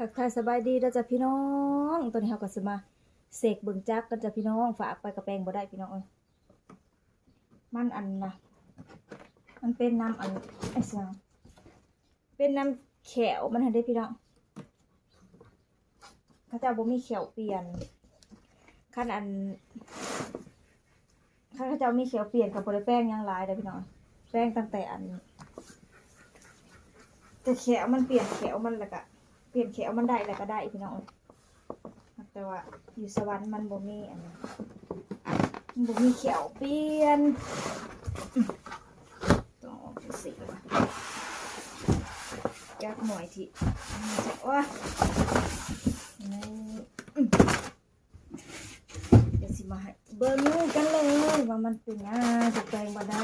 ທັກທາຍສະບາຍດີເດີຈ້າພີ່ນ້ອງ, ຕອນນີ້ເຮົາກໍຊິມາເຊັກເບິ່ງຈັກກັນຈ້າພີ່ນ້ອງ, ຝາກໄປກໍແປງບໍ່ໄດ້ພີ່ນ້ອງເອີຍ. ມັນອັນນະ ມັນເປັນນຳອັນ ເປັນນຳແຂ້ວມັນຫັ້ນເດ້ພີ່ນ້ອງ. ເຂົາເຈົ້າບໍ່ມີແຂ້ວປ່ຽນ. ຄັນອັນ ຄັນເຂົາເຈົ້າມີແຂ້ວປ່ຽນກໍບໍ່ໄດ້ແປງຫຍັງຫຼາຍເດ້ພີ່ນ້ອງ, ແປງຕັ້ງແຕ່ອັນ ແຕ່ແຂ້ວມັນ ປ່ຽນແຂ້ວມັນ ແລ້ວກະປ່ຽນແຂ້ວມັນໄດ້ ແລ້ວກະໄດ້ພີ່ນ້ອງ. ແຕ່ວ່າຢູ່ສະຫວັນມັນບໍ່ມີອັນ ມັນບໍ່ມີແຂ້ວປ່ຽນ. ຕ້ອງເອົາຈັ່ງຊີ້ລະ ຈັກໜ່ວຍທີ່ ໂອ້ຍ ນີ້ ດຽວຊິມາໃຫ້ເບິ່ງກັນເລີຍວ່າມັນເປັນຫຍັງຄືແປງບໍ່ໄດ້.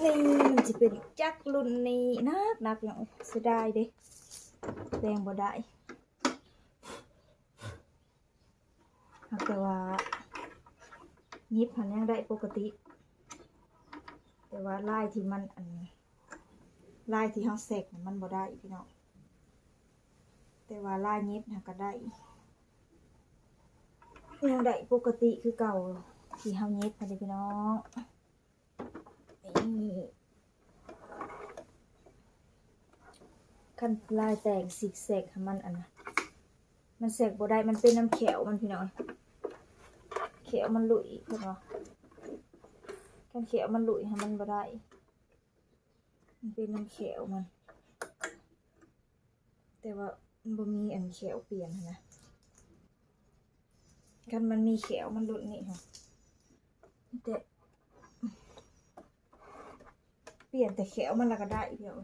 ນີ້ມັນຊິເປັນຈັກລຸ້ນນີ້ ໜັກໆ ຫຍັງ ເສຍດາຍເດ້ ແປງບໍ່ໄດ້. ຫາກແຕ່ວ່າຫຍິບຫັ້ນຍັງໄດ້ປົກກະຕິ, ແຕ່ວ່າລາຍທີ່ມັນ ອັນ ລາຍທີ່ເຮົາແຊັກນະ ມັນບໍ່ໄດ້ພີ່ນ້ອງ. ແຕ່ວ່າລາຍຫຍິບຫັ້ນກໍໄດ້ ຍັງໄດ້ປົກກະຕິຄືເກົ່າ ທີ່ເຮົາຫຍິບຫັ້ນເດ້ພີ່ນ້ອງ. ນີ້ ຄັນລາຍແຕ່ງຊິກແຊັກໃຫ້ມັນ ອັນນະ ມັນແຊັກບໍ່ໄດ້, ມັນເປັນນຳແຂ້ວມັນພີ່ນ້ອງ. ແຂ້ວມັນຫຼຸຍເພິ່ນວ່າ ຄັນແຂ້ວມັນຫຼຸຍຫັ້ນມັນບໍ່ໄດ້, ມັນເປັນນຳແຂ້ວມັນ. ແຕ່ວ່າມັນບໍ່ມີອັນແຂ້ວປ່ຽນຫັ້ນນະ. ຄັນມັນມີແຂ້ວມັນລຸ້ນນີ້ຫັ້ນ ແຕ່ປ່ຽນແຕ່ແຂ້ວມັນລະກະໄດ້ພີ່ນ້ອງ.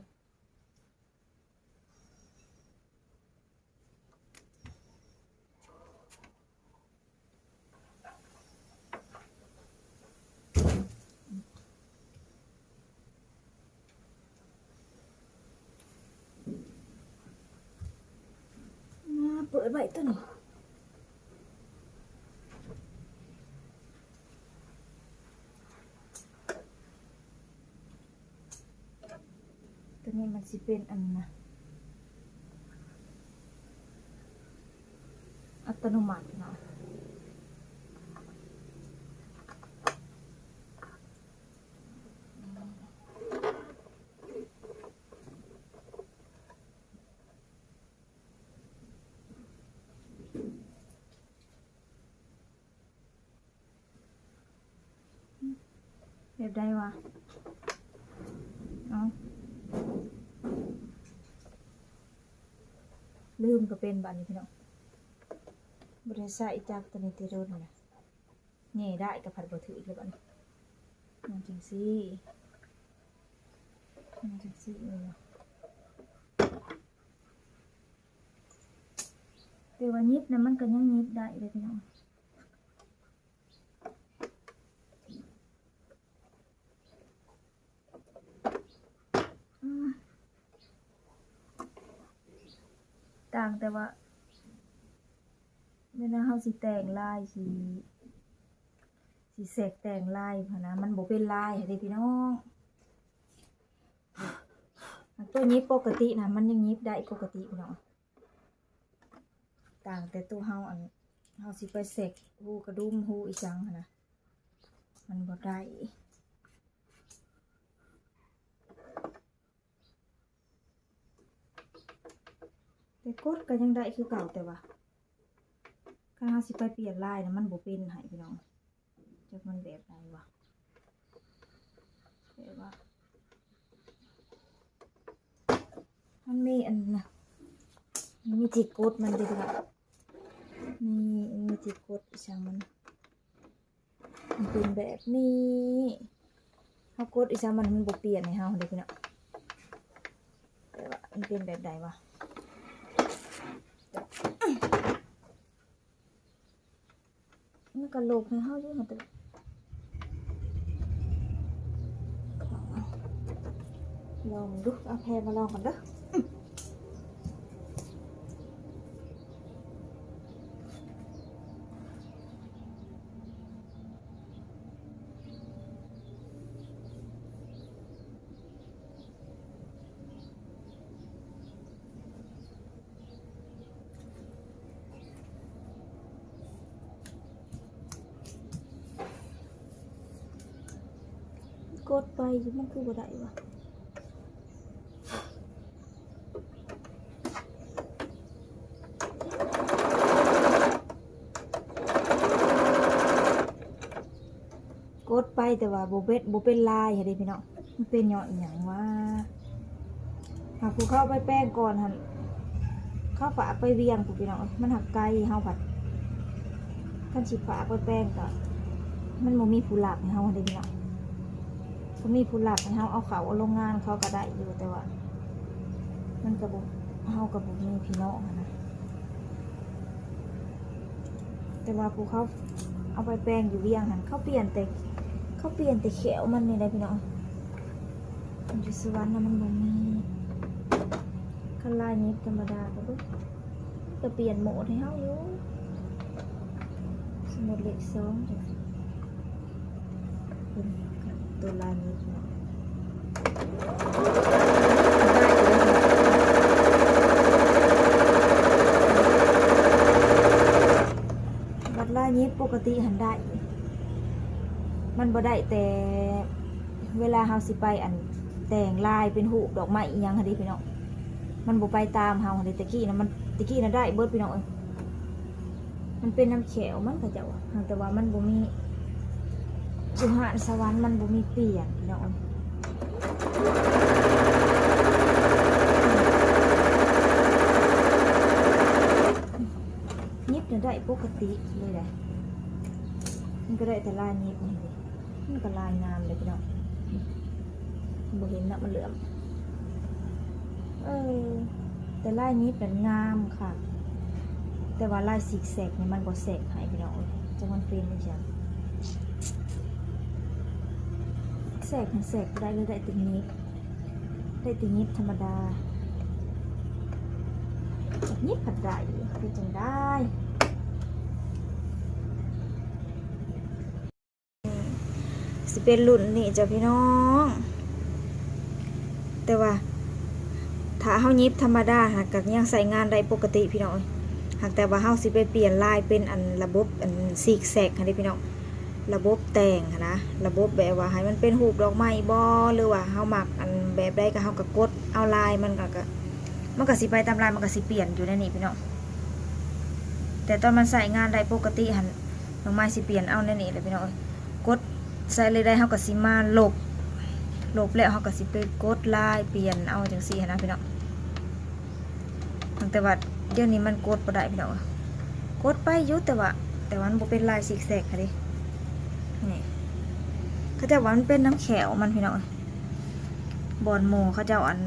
ມາເປີດໄວ້ຕົວນີ້. ຕົວນີ້ມັນຊິເປັນອັນນະ ອັດຕະໂນມັດເນາະ. ແບບໃດວະ? ເອົ້າ ລືມກໍເປັນບາດນີ້ພີ່ນ້ອງ, ບໍ່ໄດ້ໃຊ້ຈັກໂຕນີ້ແຕ່ດົນລະ. ແຫຍ່ໄດ້ກໍພັດບໍ່ຖືກແລ້ວບາດນີ້. ມັນຈັ່ງຊີ້ ມັນຈັ່ງຊີ້ແມ່ນບໍ່? ແຕ່ວ່າຫຍິບນະ ມັນກໍຍັງຫຍິບໄດ້ເດ້ພີ່ນ້ອງ. ຕ່າງແຕ່ວ່າເວລາເຮົາຊິແຕ່ງລາຍ ຊິ ຊິແຊກແຕ່ງລາຍຫັ້ນນະ ມັນບໍ່ເປັນລາຍເດ້ພີ່ນ້ອງ. ໂຕຫຍິບປົກກະຕິນະ ມັນຍັງຫຍິບໄດ້ປົກກະຕິພີ່ນ້ອງ. ຕ່າງແຕ່ໂຕເຮົາ ອັນ ເຮົາຊິໄປແຊກຮູກະດຸມ ຮູອີ່ຫຍັງຫັ້ນນະ ມັນບໍ່ໄດ້. ແຕ່ກົດກໍຍັງໄດ້ຄືເກົ່າ, ແຕ່ວ່າຄັນເຮົາຊິໄປປ່ຽນລາຍນະ ມັນບໍ່ເປັນໃຫ້ພີ່ນ້ອງ. ຈັກມັນແບບໃດວະ? ແບບວ່າມັນມີອັນນະ ມັນມີທີ່ກົດມັນເດ້ພີ່ນ້ອງ. ນີ້ ມັນມີທີ່ກົດອີ່ຫຍັງມັນ ມັນເປັນແບບນີ້. ເຮົາກົດອີ່ຫຍັງມັນ ມັນບໍ່ປ່ຽນໃຫ້ເຮົາເດ້ພີ່ນ້ອງ. ແຕ່ວ່າມັນເປັນແບບໃດວະ? ມັນກະຫຼົກໃຫ້ເຮົາຢູ່ຫັ້ນແຕ່ ມັນ ລອງເບິ່ງດູ ເອົາແຜ່ມາລອງກ່ອນເດີ. ກົດໄປຢູ່ ມັນຄືບໍ່ໄດ້ວະ? ກົດໄປແຕ່ວ່າບໍ່ເປັນ ບໍ່ເປັນລາຍຫັ້ນເດ້ພີ່ນ້ອງ. ມັນເປັນຍ້ອນອີ່ຫຍັງວະ? ຫາຜູ້ເຂົາໄປແປງກ່ອນຫັ້ນ ເຂົາຝາກໄປວຽງພຸ້ນພີ່ນ້ອງເອີຍ ມັນຫາກໄກ ເຮົາພັດ ຄັນຊິຝາກໄປແປງກໍມັນບໍ່ມີຜູ້ຮັບໃຫ້ເຮົາຫັ້ນເດ້ພີ່ນ້ອງ. ຄັນມີຜູ້ຮັບໃຫ້ເຮົາເອົາເຂົ້າໂຮງງານເຂົາກໍໄດ້ຢູ່ ແຕ່ວ່າມັນກໍບໍ່ ເຮົາກໍບໍ່ມີພີ່ນ້ອງຫັ້ນນະ. ແຕ່ວ່າຜູ້ເຂົາເອົາໄປແປງຢູ່ວຽງຫັ້ນ ເຂົາປ່ຽນແຕ່ ເຂົາປ່ຽນແຕ່ແຂ້ວມັນນີ້ແຫຼະພີ່ນ້ອງ. ຢູ່ສະຫວັນນະມັນບໍ່ມີ. ຄັນລາຍຫຍິບທຳມະດາກໍເບິ່ງ ກໍປ່ຽນໂໝດໃຫ້ເຮົາຢູ່. ສົມມຸດເລກສອງຈັ່ງຊີ້ ເບິ່ງກັນ ຕົວລາຍຫຍິບເນາະ ບັດລາຍຫຍິບປົກກະຕິຫັ້ນໄດ້ ມັນບໍ່ໄດ້ແຕ່ເວລາເຮົາຊິໄປ ອັນ ແຕ່ງລາຍເປັນຮູບດອກໄມ້ອີ່ຫຍັງຫັ້ນເດ້ພີ່ນ້ອງ. ມັນບໍ່ໄປຕາມເຮົາຫັ້ນເດ້. ແຕ່ກີ້ນະ ມັນ ແຕ່ກີ້ນະໄດ້ເບິດພີ່ນ້ອງເອີຍ ມັນເປັນນຳແຂ້ວມັນ ເຂົາເຈົ້າວ່າ ຫາກແຕ່ວ່າມັນບໍ່ມີ ຢູ່ຮ້ານສະຫວັນມັນບໍ່ມີປ່ຽນພີ່ນ້ອງເອີຍ. ຫຍິບນະໄດ້ປົກກະຕິເລີຍແຫຼະ ມັນກໍໄດ້ແຕ່ລາຍຫຍິບນີ້ເດ້. ມັນກໍລາຍງາມເດ້ພີ່ນ້ອງ ບໍ່ເຫັນນະ ມັນເຫຼືອມ. ເອີ ແຕ່ລາຍຫຍິບນັ້ນງາມຄັກ ແຕ່ວ່າລາຍຊິກແຊັກນີ້ມັນບໍ່ແຊັກໃຫ້ພີ່ນ້ອງເອີຍ. ຈັກມັນເປັນອີ່ຫຍັງ ແຊັກຫັ້ນແຊັກບໍ່ໄດ້ເລີຍ ໄດ້ແຕ່ຫຍິບ ໄດ້ແຕ່ຫຍິບທຳມະດາ ຫຍິບພັດໄດ້ ເຮັດຈັ່ງໃດ? ຊິເປັນລຸ້ນນີ້ຈ້ະພີ່ນ້ອງ ແຕ່ວ່າຖ້າເຮົາຫຍິບທຳມະດາຫັ້ນກໍຍັງໃຊ້ງານໄດ້ປົກກະຕິພີ່ນ້ອງເອີຍ. ຫາກແຕ່ວ່າເຮົາຊິໄປປ່ຽນລາຍເປັນອັນລະບົບອັນຊິກແຊັກຫັ້ນເດ້ພີ່ນ້ອງ ລະບົບແຕ່ງຫັ້ນນະ ລະບົບແບບວ່າໃຫ້ມັນເປັນຮູບດອກໄມ້ບໍ ຫຼືວ່າເຮົາມັກອັນແບບໃດກໍເຮົາກໍກົດເອົາລາຍ ມັນກໍ ກໍ ມັນກໍຊິໄປຕາມລາຍ ມັນກໍຊິປ່ຽນຢູ່ໃນນີ້ພີ່ນ້ອງ. ແຕ່ຕອນມັນໃຊ້ງານໄດ້ປົກກະຕິຫັ້ນ ນ້ອງມາຍຊິປ່ຽນເອົາແນວນີ້ແຫຼະພີ່ນ້ອງເອີຍ. ກົດໃສ່ເລີຍໄດ້ ເຮົາກໍຊິມາລົບ ລົບແລ້ວເຮົາກໍຊິໄປກົດລາຍປ່ຽນເອົາຈັ່ງຊີ້ຫັ້ນນະພີ່ນ້ອງ. ແຕ່ວ່າດຽວນີ້ມັນກົດບໍ່ໄດ້ພີ່ນ້ອງເອີຍ. ກົດໄປຢູ່ ແຕ່ວ່າ ແຕ່ວ່າມັນບໍ່ເປັນລາຍຊິກແຊັກຫັ້ນເດ້. ນີ້ ເຂົາເຈົ້າວ່າມັນເປັນນຳແຂ້ວມັນພີ່ນ້ອງເອີຍ. ບ່ອນໝູ່ເຂົາເຈົ້າ ອັນ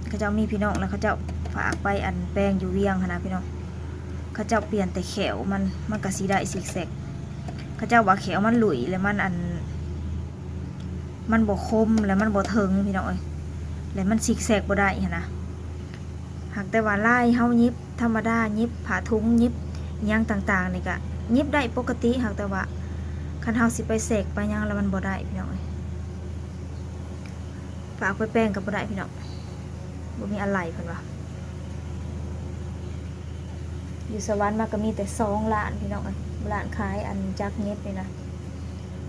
ເຂົາເຈົ້າມີພີ່ນ້ອງ ແລ້ວເຂົາເຈົ້າຝາກໄປ ອັນ ແປງຢູ່ວຽງຫັ້ນນະພີ່ນ້ອງ. ເຂົາເຈົ້າປ່ຽນແຕ່ແຂ້ວມັນ ມັນກໍຊິໄດ້ຊິກແຊັກ. ເຂົາເຈົ້າວ່າແຂ້ວມັນຫຼຸຍ ແລ້ວມັນ ອັນ ມັນບໍ່ຄົມ ແລ້ວມັນບໍ່ເຖິງພີ່ນ້ອງເອີຍ ແລ້ວມັນຊິກແຊັກບໍ່ໄດ້ຫັ້ນນະ. ຫາກແຕ່ວ່າລາຍເຮົາຫຍິບທຳມະດາ ຫຍິບຜ້າຖົງ ຫຍິບຫຍັງຕ່າງໆນີ້ກະຫຍິບໄດ້ປົກກະຕິ. ຫາກແຕ່ວ່າຄັນເຮົາຊິໄປແຊກໄປຫຍັງແລ້ວມັນບໍ່ໄດ້ພີ່ນ້ອງເອີຍ. ຝາກໄປແປງກໍບໍ່ໄດ້ພີ່ນ້ອງ ບໍ່ມີອາໄຫຼ່ເພິ່ນວ່າ. ຢູ່ສະຫວັນມາກໍມີແຕ່ສອງຮ້ານພີ່ນ້ອງເອີຍ ຮ້ານຂາຍອັນຈັກຫຍິບນີ້ນະ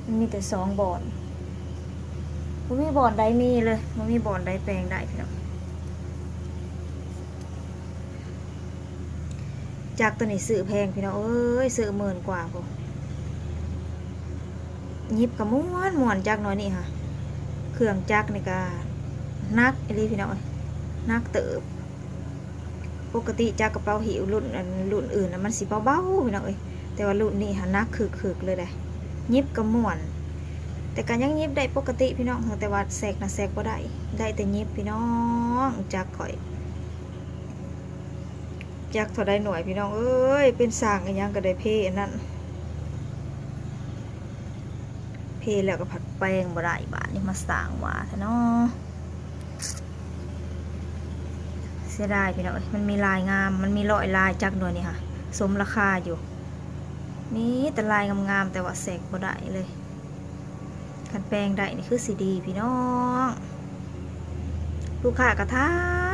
ມັນມີແຕ່ສອງບ່ອນ ບໍ່ມີບ່ອນໃດມີເລີຍ ບໍ່ມີບ່ອນໃດແປງໄດ້ພີ່ນ້ອງ. ຈັກໂຕນີ້ຊື້ແພງພີ່ນ້ອງເອີຍ ຊື້ໝື່ນກວ່າພຸ້ນ. ຫຍິບກໍມ່ວນໆ ຈັກໜ່ວຍນີ້ຫະ ເຄື່ອງຈັກນີ້ກໍໜັກອີ່ຫຼີພີ່ນ້ອງເອີຍ ໜັກເຕີບ. ປົກກະຕິຈັກກະເປົາຫິ້ວລຸ້ນ ອັນ ລຸ້ນອື່ນນະ ມັນຊິເບົາໆ ພີ່ນ້ອງເອີຍ ແຕ່ວ່າລຸ້ນນີ້ຫະໜັກຄຶກໆ ເລີຍເດ້. ຫຍິບກໍມ່ວນ ແຕ່ກໍຍັງຫຍິບໄດ້ປົກກະຕິພີ່ນ້ອງ ແຕ່ວ່າແຊກນະແຊກບໍ່ໄດ້ ໄດ້ແຕ່ຫຍິບພີ່ນ້ອງ. ຈັກຂ້ອຍ ຈັກເທົ່າໃດໜ່ວຍພີ່ນ້ອງເອີຍ ເປັນຊ່າງອີ່ຫຍັງກໍໄດ້ເພອັນນັ້ນ ເພແລ້ວກໍພັດແປງບໍ່ໄດ້ ບາດນີ້ມາສ້າງວ່າແທ້ເນາະ. ເສຍດາຍພີ່ນ້ອງເອີຍ ມັນມີລາຍງາມ ມັນມີຮ້ອຍລາຍຈັກໜ່ວຍນີ້ຫາ ສົມລາຄາຢູ່. ມີແຕ່ລາຍງາມໆ ແຕ່ວ່າແຊກບໍ່ໄດ້ເລີຍ. ຄັນແປງໄດ້ນີ້ຄືຊິດີພີ່ນ້ອງ. ລູກຄ້າກໍຖາ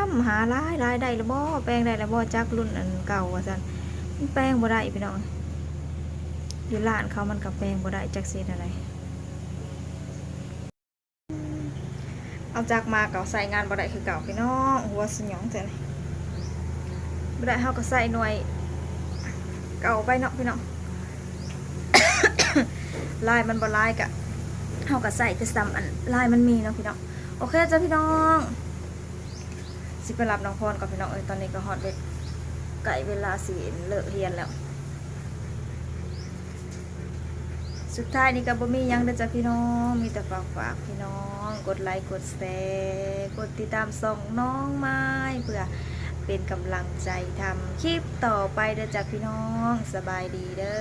ມຫາຫຼາຍໆ ໄດ້ແລ້ວບໍ່ ແປງໄດ້ແລ້ວບໍ່ ຈັກລຸ້ນອັນເກົ່າວ່າຊັ້ນ. ມັນແປງບໍ່ໄດ້ພີ່ນ້ອງ ຢູ່ຮ້ານເຂົາມັນກໍແປງບໍ່ໄດ້ ຈັກຊິເຮັດແນວໃດ. ເອົາຈັກມາກໍໃຊ້ງານບໍ່ໄດ້ຄືເກົ່າພີ່ນ້ອງ ຫົວສະຫຍອງແທ້ນີ້. ບໍ່ໄດ້ ເຮົາກໍໃຊ້ໜ່ວຍເກົ່າໄປເນາະພີ່ນ້ອງ. ລາຍມັນບໍ່ຫຼາຍກະ ເຮົາກໍໃຊ້ແຕ່ສ່ຳອັນລາຍມັນມີເນາະພີ່ນ້ອງ. ໂອເຄຈ້າພີ່ນ້ອງ ຊິໄປຮັບນ້ອງພອນກ່ອນພີ່ນ້ອງເອີຍ. ຕອນນີ້ກໍຮອດເວ- ໃກ້ເວລາຊິເລີກຮຽນແລ້ວ. ສຸດທ້າຍນີ້ກໍບໍ່ມີຫຍັງເດີຈ້າພີ່ນ້ອງ ມີແຕ່ຝາກ ຝາກພີ່ນ້ອງກົດໄລ ກົດແຊ ກົດຕິດຕາມຊ່ອງນ້ອງມາຍ ເພື່ອເປັນກຳລັງໃຈທຳຄລິບຕໍ່ໄປເດີຈ້າພີ່ນ້ອງ. ສະບາຍດີເດີ.